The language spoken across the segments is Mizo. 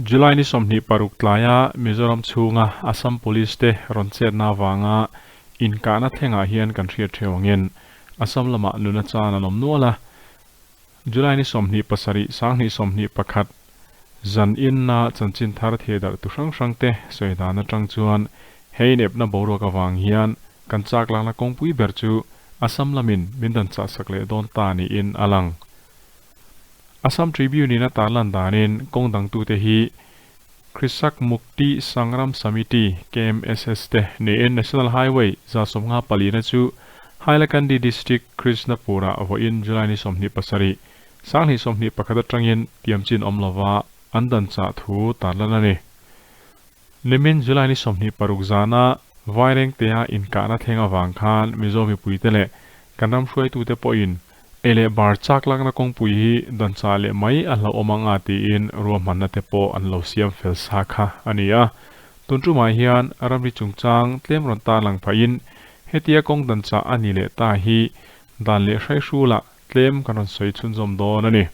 July ni 26 tlaia Mizoram chhunga Assam Police te rawn chetna avanga inkahna thlengah hian kan hriat theuh angin Assam lamah nuna chan an awm nual a. July ni 27 2021 zan inna chanchin thar thehdarh tu hrang hrang te sawi dan atang chuan he inepna boruak avang hian kan chak lakna kawngpui ber chu Assam lamin min dan chahsak leh dawn ta niin a lang. Assam Tribune in a tarlan danin kawng dangtute hi Krishak Mukti Sangram Samiti, KMSS, te niin National Highway 154 na chu Hailakandi District Krishnapur-ah vawiin July ni 27, 2021 atangin tiamchin awm lova an dan chah thu tarlan a ni. Nimin July ni 26 zana Vairengtea inkahna thleng avang khan Mizo mipuite leh kan ram hruaitute pawhin ei leh bar chak lakna kawngpui hi dan chah leh mai a hlauhawm ang a tiin ruahmanna te pawh an lo siam fel sa kha a ni a. Tun tumah hian ramri chungchang tlem rawn tarlang phahin hetia kawng dan chah a ni leh ta hi dan leh hraihrulah tlem kan rawn sawi chhunzawm dawn a ni.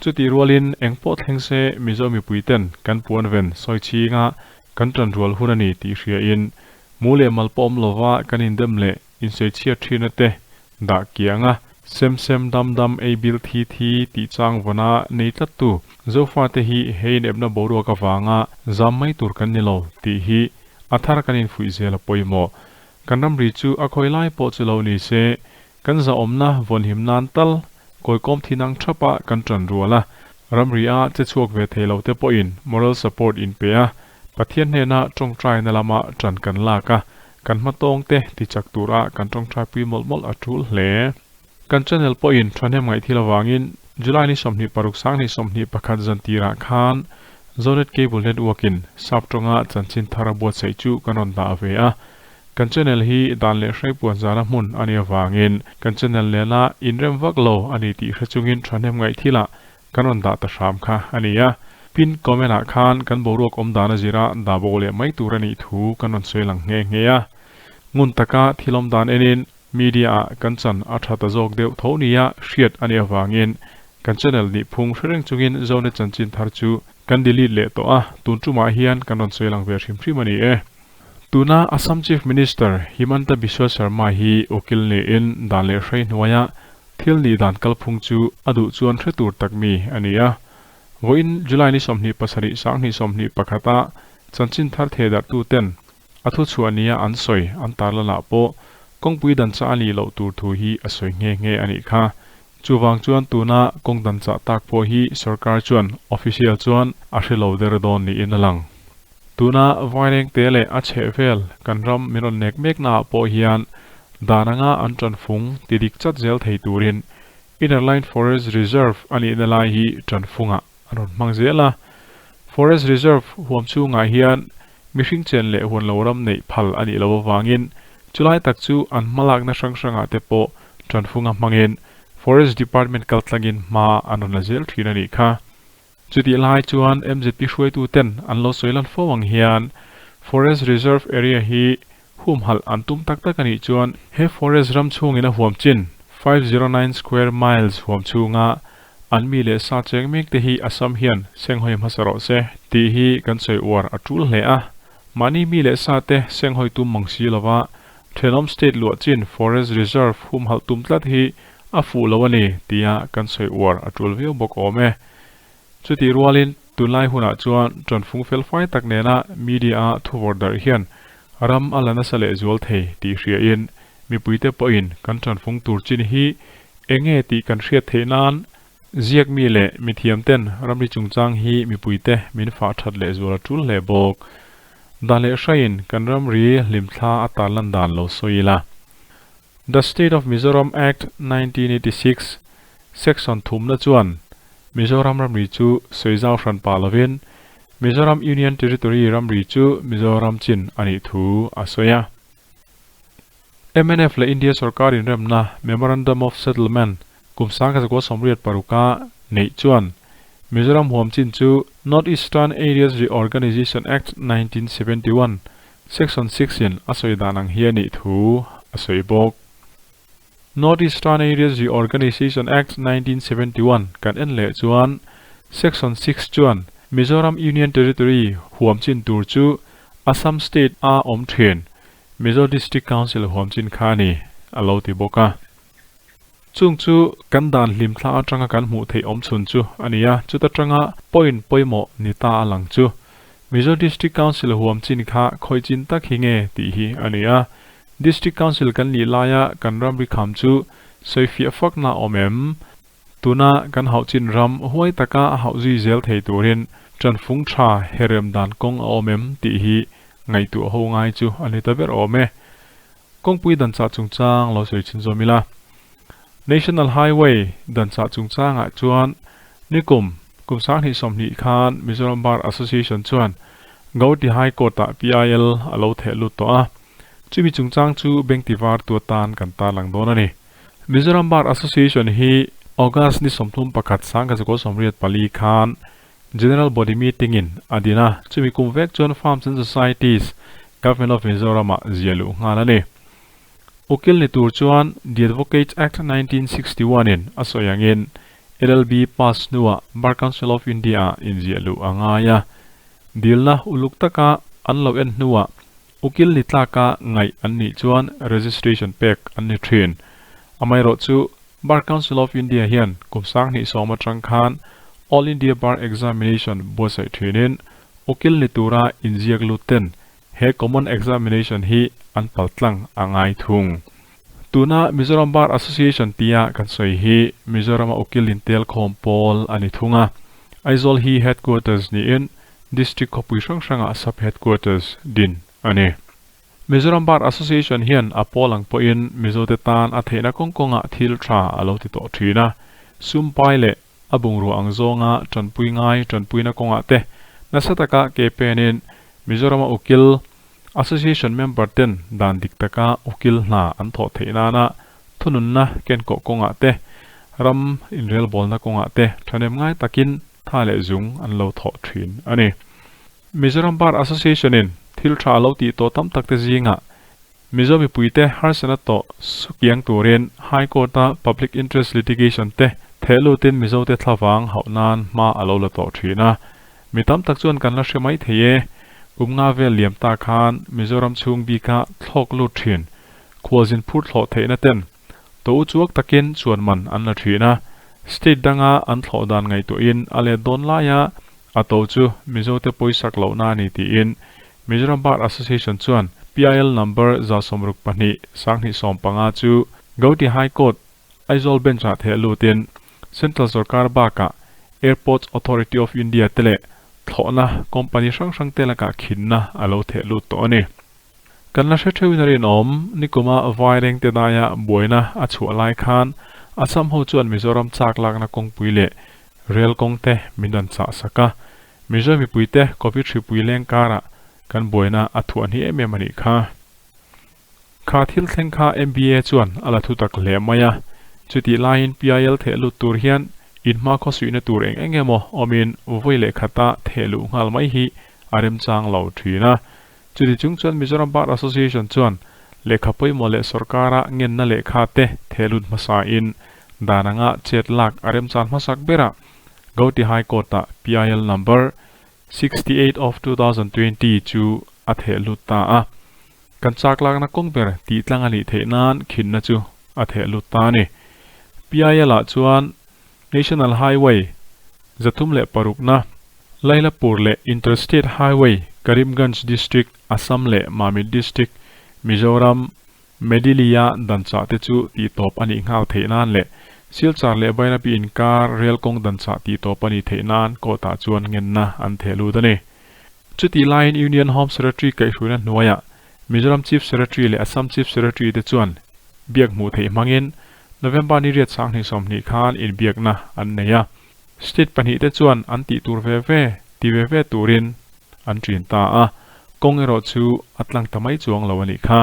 Chutih rualin eng pawh thleng se Mizo mipuiten kan puan ven sawi chhinga kan tanrual hun a ni tih hriain mu leh mal pawh awm lova kan indem leh insawi chhiat thina te dah kiang a, sem sem dam dam ei bil thi thi tih chang vawna nei tlattu Zofate hi he inepna boruak avanga zam mai tur kan ni lo tih hi a thar kan infuih zel a pawimawh. Kan ramri chu a khawi lai pawh chu lo ni se Kan zahawmna vawnhim nan tal kawikawm thinang thapa kan tan rual a, ramri a che chhuak ve thei lo te pawhin moral support in pe a, Pathian hnena tawngtaina lama tan kan lak a, kan hmatawng te tichak tura kan tawngtaipui mawlh mawlh a tul hle. Kan channel pawhin thahnem ngaihthil avangin July ni 26 2021 zan tirah khan Zonet Cable Network in sap tawnga chanchin thar a buatsaih chu kan rawn dah ve a, Kan channel hi dan leh hrai puan zana hmun a nih avangin kan channel nena inrem vak lo a ni tih hre chungin thahnem ngaih thilah kan rawn dah ta hram kha a ni a. Pin comment ah khan kan boruak awm dan a zira dah bo leh mai tur a nih thu kan rawn sawi lang nghe nghe a. Ngun taka thil awm dan enin media ah kan chan a tha ta zawk deuh tho nia hriat a nih avangin kan channel nih phung hre reng chungin Zonet chanchin thar chu kan delete leh tawh a, tun tumah hian kan rawn sawi lang ve hrim hrim a ni e. Tuna Assam Chief Minister Himanta Biswa Sarma hi ukil niin dan leh hrei hnuaia thil nih dan kalphung chu a duh chuan hre tur tak mi a ni a. Vawiin July ni 27 2021 a chanchin thar thehdarhtu ten a thuchhuah nia an sawi an tarlanah pawh kawngpui dan chah a nih loh tur thu hi a sawi nghe nghe a nih kha. Chuvang chuan tuna kawng dan chah tak pawh hi sorkar chuan official chuan a hre lo der dawn niin a lang. Tuna Vairengte leh a chhehvel kan ram min rawn nek mekna ah pawh hian dan anga an tanfung ti dik chat zel thei turin Inner Line Forest Reserve a nihna lai hi tanfungah an rawn hmang zel a. Forest Reserve huam chhungah hian mihring chen leh huan lo ram neih phal a nih loh avangin chulai tak chu an hmalakna hrang hrangah te pawh tanfunga hmangin Forest Department kaltlangin hma an rawn la zel thin a nih kha. Chutih lai chuan MZP hruaituten an lo sawi lan fo ang hian Forest Reserve Area hi humhalh an tum tak tak a nih chuan he forest ram chhungin a huam chin 509 square miles huam chhunga an mi leh sa cheng mek te hi Assam hian senghawi hmasa rawh se tih hi kan sawi uar a tul hle a. Mahni mi leh sa te senghawi tum mang si lova thenawm state luah chin Forest Reserve humhalh tum tlat hi a fuh lo a ni tia kan sawi uar a tul viau bawk awm e. Chutih rualin tunlai hunah chuan tanfung fel fai tak nena media a thuvawr darh hian ram a la nasa leh zual thei tih hriain mipuite pawhin kan tanfung tur chin hi enge tih kan hriat theih nan ziak mi leh mithiam ten ramri chungchang hi mipuite min fah that leh zual a tul hle bawk. Dan leh hraiin kan ramri hlimthla a tarlan dan lo sawi ila. The State of Mizoram Act 1986 Section thumna chuan Mizoram ramri chu sawi zau hran pah lovin Mizoram Union Territory ramri chu Mizoram chin a nih thu a sawi a. Mnf leh India sorkar inremna Memorandum of Settlement kum 1986 neih chuan Mizoram huam chin chu North Eastern Areas Reorganisation Act 1971 Section 6 in a sawi dan ang hi a nih thu a sawi bawk. North Eastern Areas Reorganisation Act 1971 kan en leh chuan Section 6 chuan Mizoram Union Territory huam chin tur chu Assam State a awm thin Mizo District Council huam chin kha a ni, a lo ti bawk a. Chung chu kan dan hlimthla atanga kan hmuh theih awm chhun chu a ni a, chuta tanga point pawimawh ni ta a lang chu Mizo District Council huam chin kha khawi chin tak hi nge tih hi a ni a. District Council kan nih laia kan ramri kham chu sawifiah fakna awm em? Tuna kan hauh chin ram huai taka a hauh zui zel thei turin ṭanfung ṭha herrem dan kawng a awm em tih hi ngaihtuah ho ngai chu a ni ta ber awm e. Kawngpui danchah chungchang lo sawi chhin zawm ila. National Highway danchah chungchangah chuan nikum kum 2020 khan Mizoram Bar Association chuan Gauhati High Court-ah PIL a lo theh lut tawh a. Chumi chungchang chu beng tivar tu atan kan tarlang dawn a ni. Mizoram Bar Association hi August ni 31 1984 khan General Body Meeting in a din a, chumi kum vek chuan Farms and Societies Government of Mizoram ah ziah luh nghal a ni. Ukil ni tur chuan The Advocates Act 1961 in a sawi angin LLB pass hnuah Bar Council of India ah inziah luh a ngai a, dilna uluk taka an lo en hnuah Ukil ni tlaka ngaih an nih chuan registration pek an ni thin. Amaherawh chu Bar Council of India hian kum 2010 atang khan All India Bar Examination buatsaih thinin ukil ni tura inziak lut ten he common examination hi an pal tlang a ngai thung. Tuna Mizoram Bar Association tia kan sawi hi Mizorama ukil intel khawm pawl a ni thung a. Aizawl hi headquarters niin District khawpui hrang hrangah Sub Headquarters din a ni. Mizoram Bar Association hian a pawl ang pawhin Mizote tan a theihna kawng kawngah thil tha a lo ti tawh thin a, sum pai leh a bungrua ang zawnga tanpui ngai tanpuina kawngah te nasa taka ke penin Mizorama ukil Association member ten dan dik taka ukil hna an thawh theih nana thununna kenkawh kawngah te, ram inrelbawlna kawngah te thahnem ngai takin tha leh zung an lo thawh thin a ni. Mizoram Bar Association in thil tha a lo tih tawh tam tak te zingah Mizo mipuite harsatna tawh sukiang turin High Court a Public Interest Litigation te theh lutin Mizote thlavang hauh nan hma a lo la tawh thin a. Mi tam tak chuan kan la hre mai thei e. Kum nga vel liam ta khan Mizoram chhung bika thlawk lut thin khualzin phur thlawh theihna ten to u chuak takin chuan man an la thin a. State danga an thlawh dan ngaihtuahin a let dawn laia a to chu Mizote pawisak lohna a ni tiin Mizoram Bar Association chuan PIL number 162 2015 chu Gauhati High Court, Aizawl Bench-ah theh lutin Central sorkar bakah Airports Authority of India te leh thlawhna company hrang hrang te lakah khinna a lo theh lut tawh a ni. Kan la hre theuhin a rinawm, nikuma Vairengte daia buaina a chhuah lai khan Assam ho chuan Mizoram chak lakna kawngpui leh rel kawng te min rawn chah sak a, Mizo mipuite Covid hripui leng karah kan buaina a thuah hni em em a nih kha. Kha thil thleng kha MBA chuan a la thu tak hle mai a, chutih laiin PIL theh lut tur hian inhma khawsuihna tur eng eng emaw awmin vawi leh khata theh luh nghal mai hi a remchang lo thin a. Chuti chung chuan Mizoram Bar Association chuan lehkha pawimawh leh sorkara ngenna lehkha te theh lut hmasain dan anga chet lak a remchan hmasak berah Gauhati High Court-ah PIL number 68 of 2020 chu a theh lut ta a. Kan chak lakna kawng ber tih tlang a nih theih nan khinna chu a theh lut ta a ni. PIL-ah chuan National Highway 306na, Lailapur leh Interstate Highway Karimganj District, Assam leh Mamit District, Mizoram, Medili-a danchah te chu tihtawp a nih nghal theih nan leh Silchar leh Bairabi inkar rel kawng danchah tihtawp a nih theih nan court-ah chuan ngenna an theh lut a ni. Chutih laiin Union Home Secretary kaihhruaina hnuaiah Mizoram Chief Secretary leh Assam Chief Secretary te chuan biak hmuh theih hmangin November ni riat 2020 khan inbiakna an nei a. State pahnih te chuan an tih tur ve ve ti ve ve turin an ṭin ta a, kawng erawh chu a tlang ta mai chuang lo a nih kha.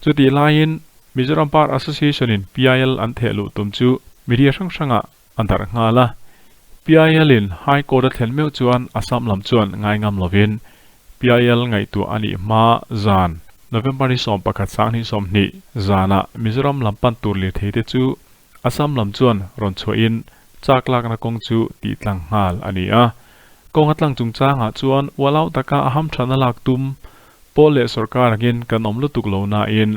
Chutih laiin Mizoram Bar Association-in PIL an theh luh tum chu media hrang hrangah a darh nghal a. PIL-in High Court a thlen meuh chuan Assam lam chuan ngai ngam lovin PIL ngaihtuah a nih hma zan November ni 11 2020 zanah Mizoram lam pan tur lirthei te chu Assam lam chuan rawn chhuahin chak lakna kawng chu tih tlang nghal a ni a. Kawng a tlang chungchangah chuan ualau taka a hamthatna lak tum pawl leh sorkar angin kan awm lutuk lo nain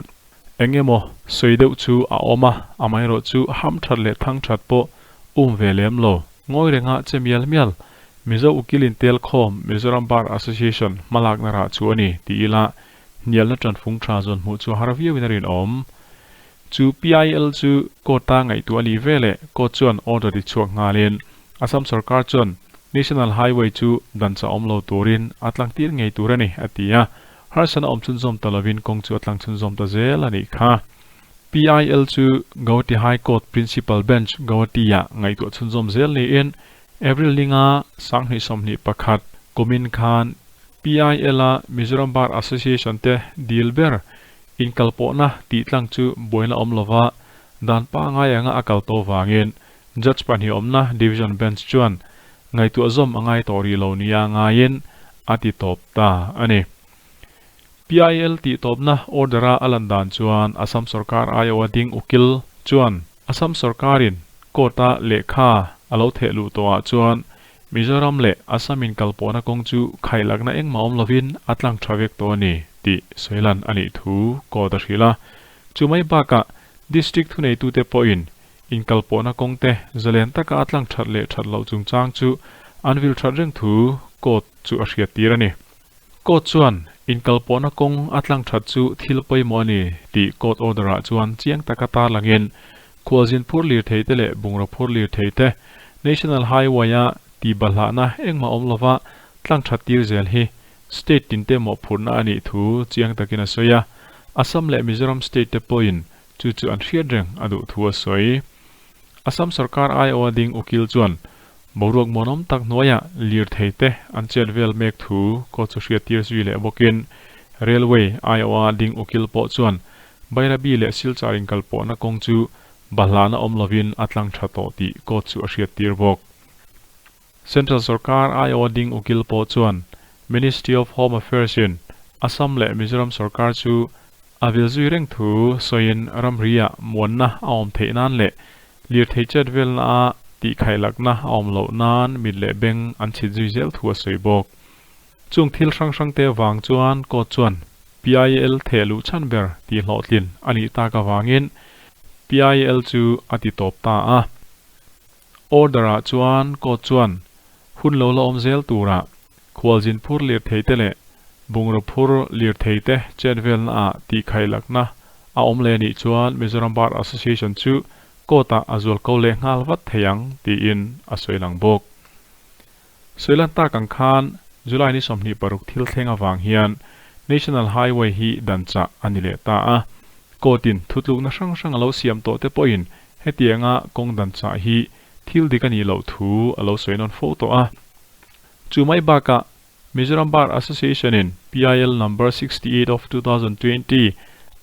eng emaw sawi deuh chu a awm a, amaherawhchu hamthat leh thangthat pawh um ve lem lo. Ngawi renga che mial mial Mizo Ukil Intelkhawm Mizoram Bar Association hmalakna rah chu a ni ti ila hnialna tanfung tha zawn hmuh chu a har viauin a rinawm. Chu PIL chu court-a ngaihtuah a nih veleh court chuan order ti chhuak nghalin Assam sorkar chuan National Highway chu dan chah awm lo turin a tlang tir ngei tur a ni, a ti a. Harsatna awm chhunzawm ta lovin kawng chu a tlang chhunzawm ta zel a nih kha. PIL chu Guwahati High Court Principal Bench, Guwahati-ah ngaihtuah chhunzawm zel niin April ninga 2021 kumin khan PIL-a Mizoram Bar Association te dil ber inkalpawhna tih tlang chu buaina awm lova dan pangai anga a kal tawh vangin Judge pahnih awmna Division Bench chuan ngaihtuah zawm a ngai tawh rih lo nia ngaiin a ti tawp ta a ni. PIL tih tawpna order-a a lan dan chuan Assam sorkar aiawha ding ukil chuan Assam sorkarin court-a lehkha a lo theh luh tawhah chuan Mizoram leh Assam inkalpawhna kawng chu khaihlakna engmah awm lovin a tlang tha vek tawh a ni tih sawilan a nih thu court a hrilh a. Chu mai bakah District thuneitute pawhin inkalpawhna kawngte zalen taka a tlang that leh that loh chungchang chu an vil that reng thu court chu a hriattir a ni. Court chuan inkalpawhna kawng a tlang that chu thil pawimawh a ni tih court order ah chuan chiang taka tarlangin khualzin phur lirthei te leh bungraw phur lirthei te National Highway a tihbahlahna engmah awm lova tlang that tir zel hi state tinte mawhphurhna a nih thu chiang takin a sawi a. Assam leh Mizoram state te pawhin chu chu an hriat reng a duh thu a sawi. Assam sorkar aiawha ding ukil chuan Boruak muanawm tak hnuaiah lirthei te an chet vel mek thu kaw chu hriattir zui leh bawkin Railway aiawha ding ukil pawh chuan Bairabi leh Silchar inkalpawhna kawng chu bahlahna awm lovin a tlang tha tawh tih kaw chu a hriattir bawk. Central sorkar aiawha ding ukil pawh chuan Ministry of Home Affairs in Assam leh Mizoram sorkar chu a vil zui reng thu sawiin ramriah muanna a awm theih nan leh Lirthei chet velna a tihkhaihlakna a awm loh nan mit leh beng an chhit zui zel thu a sawi bawk. Chung thil hrang hrangte avang chuan court chuan PIL theh luh chhan ber tih hlawhtlin a nih tak avangin PIL chu a ti tawp ta a. Order ah chuan court chuan hun lo la awm zel turah khualzin phur lirthei te leh bungraw phur lirthei te chet velna ah tihkhaihlakna a awm leh anih chuan Mizoram Bar Association chu court ah a zual ko leh nghal vat thei ang tiin a sawi lang bawk. Sawilan tak ang khan July ni 26 thil thleng avang hian National Highway hi dan chah a ni leh ta a, court in thutlukna hrang hrang a lo siam tawh te pawhin hetianga kawng dan chah hi thil dik a nih loh thu a lo sawi nawn fo tawh a. Chu mai bakah Mizoram Bar Association in PIL Number 68 of 2020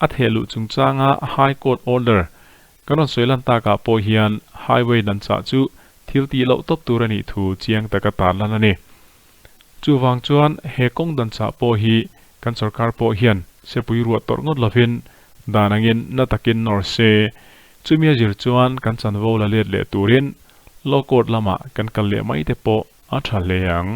a theh luh chungchanga High Court Order kan rawn sawi lan takah pawh hian Highway dan chah chu thil tih loh tawp tur a nih thu chiang taka tarlan a ni. Chuvang chuan he kawng dan chah pawh hi kan sorkar pawh hian sepui ruah tawrh ngawt lovin dan angin na takin nawr se. Chumi a zir chuan kan chanvo la let leh turin Law Court lamah kan kal leh mai te pawh a tha hle ang.